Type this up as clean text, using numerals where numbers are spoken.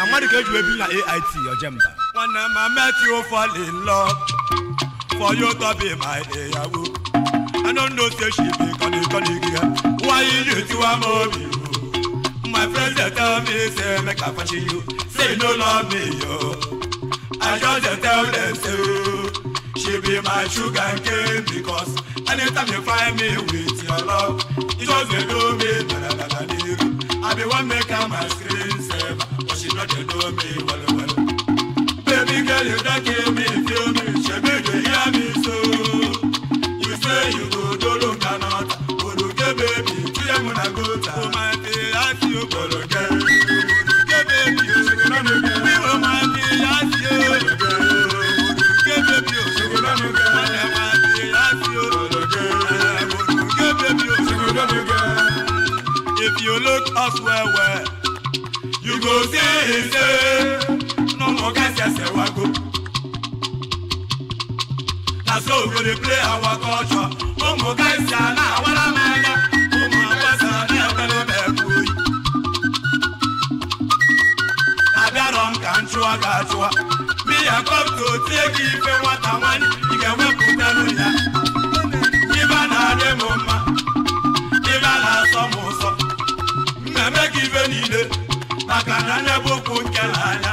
Na mmadụ ka eji ebi na AIT Ojemba. Nwanne m, I met you fall in love for you to be my ìyàwó. I no know say she be kọ́ni girl. Why you tiwa m obi o? My friends dey tell me say make I fachi you, say you no love me yo. I just dey tell them say oh, she be my sugar cane because anytime you find me with your love, you just dey do me bada n'iru. I be wan make her my screen saver, but she no dey do me well well. Baby girl, you don kill me, feel me, shebi you dey hear me so. You say you go dolo kanota, oroge baby, tiye mu na gota. Oh my fiancé, oroge, oroge baby, we will my fiancé, oroge baby, my fiancé, oroge, oroge baby. If you look us well well, you go see say no more guys say wago. Na so we go dey play our culture. Ụmụ guys a na-awara m anya, ụmụ agbasa na-ekwere m ekwu oyi. Abịarọ m ka m chụọ gị achụọ. Me I come to tie gị ife nwata nwanyị, ị ga-ewepụtanụ ya. Ibe a na-adị m mma, ibe a na-asọ m ụsọ. Mmemme gị ife niile, maka na anya bụ okwu nke n'anya.